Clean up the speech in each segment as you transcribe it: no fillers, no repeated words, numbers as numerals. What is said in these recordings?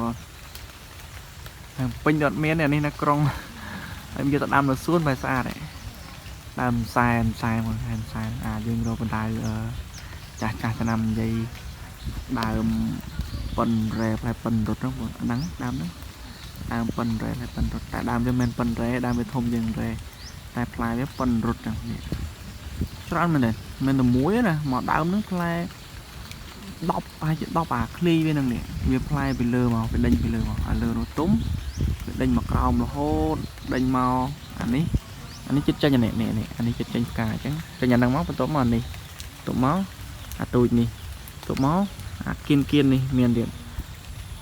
បងហើយពេញអត់មានទេអានេះនៅក្រុងហើយយកទៅដាំនៅសួនបែរស្អាតទេដើមសែមសែមហើមសែមអាចយើងរកបណ្ដៅចាស់ចាស់ឆ្នាំនិយាយដើមប៉ុនរ៉ែផ្លែប៉ុនរត់ហ្នឹងបងហ្នឹងដើមហ្នឹងដើមប៉ុនរ៉ែផ្លែប៉ុនរត់តែដើមវាមិនប៉ុនរ៉ែដើមវាធំជាងរ៉ែតែផ្លែវាប៉ុនរត់ហ្នឹងនេះច្រើនមែនទេមិនតែមួយណាមកដើមហ្នឹងផ្លែ10ប្រហែលជា10អាឃ្លីវាហ្នឹងនេះវាផ្លែពីលើមកវាដេញពីលើមកអាលើនោះទុំវាដេញមកក្រោមរហូតដេញមកអានេះអានេះចិត្តចេញអានេះនេះនេះអានេះចិត្តចេញផ្កាអញ្ចឹងចេញអាហ្នឹងមកបន្ទាប់មកអានេះបន្ទាប់មកអាទូចនេះបន្ទាប់មកអាគៀនគៀននេះមានទៀតអ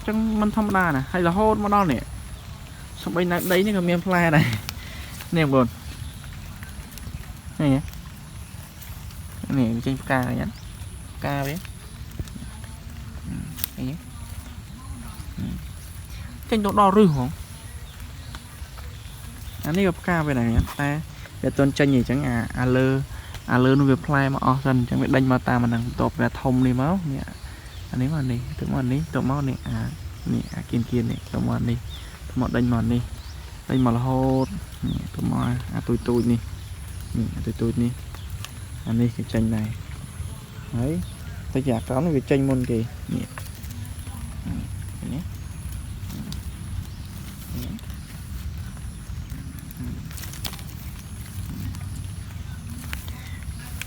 ញ្ចឹងមិនធម្មតាណាហើយរហូតមកដល់នេះសំបីនៅដីនេះក៏មានផ្លែដែរនេះបងនេះនេះវាចេញផ្កាអញ្ចឹងផ្កាវានេះចេញទៅដល់រឹសហងអានេះក៏ផ្កាវាដែរតែវាអត់ទាន់ចេញទេអញ្ចឹងអាអាលើអាលើនោះវាផ្លែមកអស់សិនអញ្ចឹងវាដេញមកតាមអាហ្នឹងបន្ទាប់វាធំនេះមកនេះអានេះមកនេះទៅមកនេះទៅមកនេះអានេះអាគៀនគៀននេះទៅមកនេះទៅមកដេញមកនេះដេញមករហូតនេះទៅមកអាទូចទូចនេះនេះអាទូចទូចនេះអានេះគេចេញដែរហើយទៅជាអាក្រោមនេះវាចេញមុនគេនេះនេះ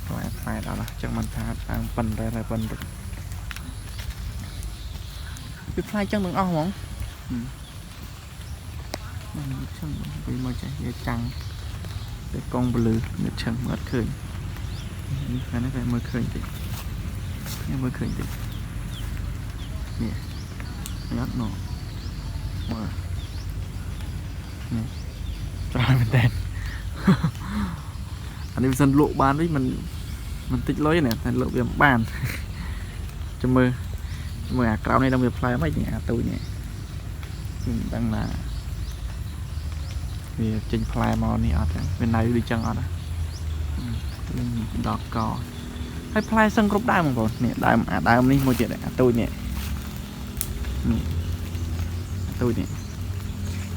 ផ្លែផ្លែដល់អញ្ចឹងមិនថាដើមប៉ុនរ៉ែប៉ុនរត់វាផ្លែចឹងទាំងអស់ហ្មងនេះឆឹងវាមកចេះវាចាំងទៅកងពលឺនេះឆឹងមើលអត់ឃើញនេះខាងនេះវាមើលឃើញតិចនេះមើលឃើញតិចនេះនេះអត់ណោមើលនេះច្រើនមែនតើអានេះវាសិនលក់បានវិញមិនតិចលុយណាតែលក់វាមិនបានចាំមើលមើលអាក្រោមនេះដល់វាផ្លែមិននេះអាទូចនេះមិនដឹងថាវាចេញផ្លែមកនេះអត់ទេវានៅដូចចឹងអត់ដល់កហើយផ្លែសឹងគ្រប់ដើមបងប្អូននេះដើមអាដើមនេះមួយទៀតអាទូចនេះនេះអាទូចនេះ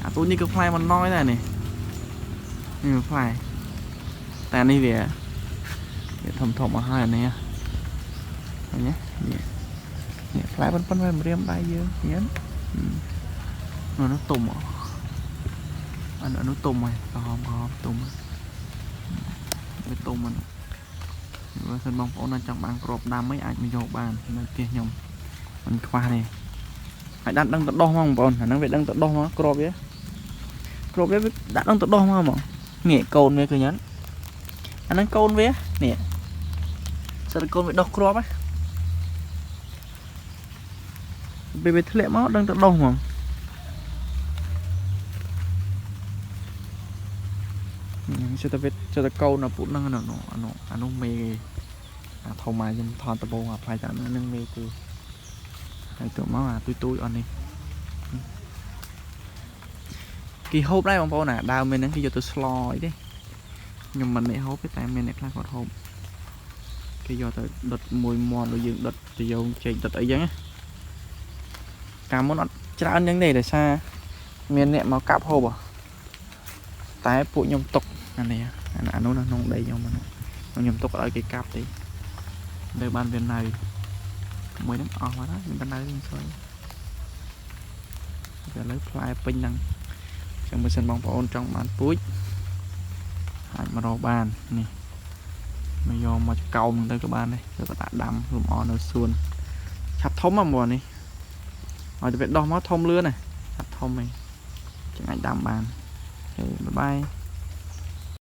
អាទូចនេះក៏ផ្លែមិនណយដែរនេះនេះផ្លែតែនេះវាធំធំអស់ហើយអានេះឃើញទេនេះនេះផ្លែប៉ុនប៉ុនវាម្រាមដៃយើងញ៉ាំនោះទុំអានោះទុំហើយក្រហមក្រហមទុំវាទុំហ្នឹងបើសិនបងប្អូនចង់បានគ្រាប់ដាំអីអាចមកយកបាននៅផ្ទះខ្ញុំមិនខ្វះទេហើយដាក់ដឹងទៅដោះមកបងប្អូនអាហ្នឹងវាដឹងទៅដោះមកគ្រាប់វាគ្រាប់វាដាក់ដឹងទៅដោះមកហ្មងនេះកូនវាឃើញអត់អាហ្នឹងកូនវានេះសិតកូនវាដោះគ្រាប់ហ៎ពេលវាធ្លាក់មកដឹងទៅដោះហ្មងនេះសិតតែវាសិតតែកូនអាពុតហ្នឹងអានោះអានោះអានោះមេគេអាធំមកខ្ញុំថតដបងអាផ្លែតាមហ្នឹងមេគេហើយទៅមកអាទូចទូចអស់នេះគេហូបដែរបងប្អូនអាដើមមានហ្នឹងគេយកទៅស្លអីទេខ្ញុំមិនអ្នកហូបទេតែមានអ្នកខ្លះគាត់ហូបគេយកទៅដុតមួយមាន់ដូចយើងដុតទៅយកចេកដុតអីចឹងណាកាលមុនអត់ច្រើនចឹងទេដោយសារមានអ្នកមកកាប់ហូបតែពួកខ្ញុំຕົកអានេះអានោះនៅក្នុងដីខ្ញុំហ្នឹងខ្ញុំទុកឲ្យគេកាប់ទេនៅបានវានៅមួយហ្នឹងអស់មកហើយមិននៅទេស្អីតែឥឡូវផ្លែពេញហ្នឹងចឹងបើសិនបងប្អូនចង់បានពូជអាចមករកបាននេះមកយកមកកោមទៅក៏បានដែរទៅដាក់ដាំលំអនៅសួនឆាប់ធំហ្មងនេះឲ្យទៅវាដោះមកធំលឿនណាឆាប់ធំហីចឹងអាចដាំបានបាយបាយ។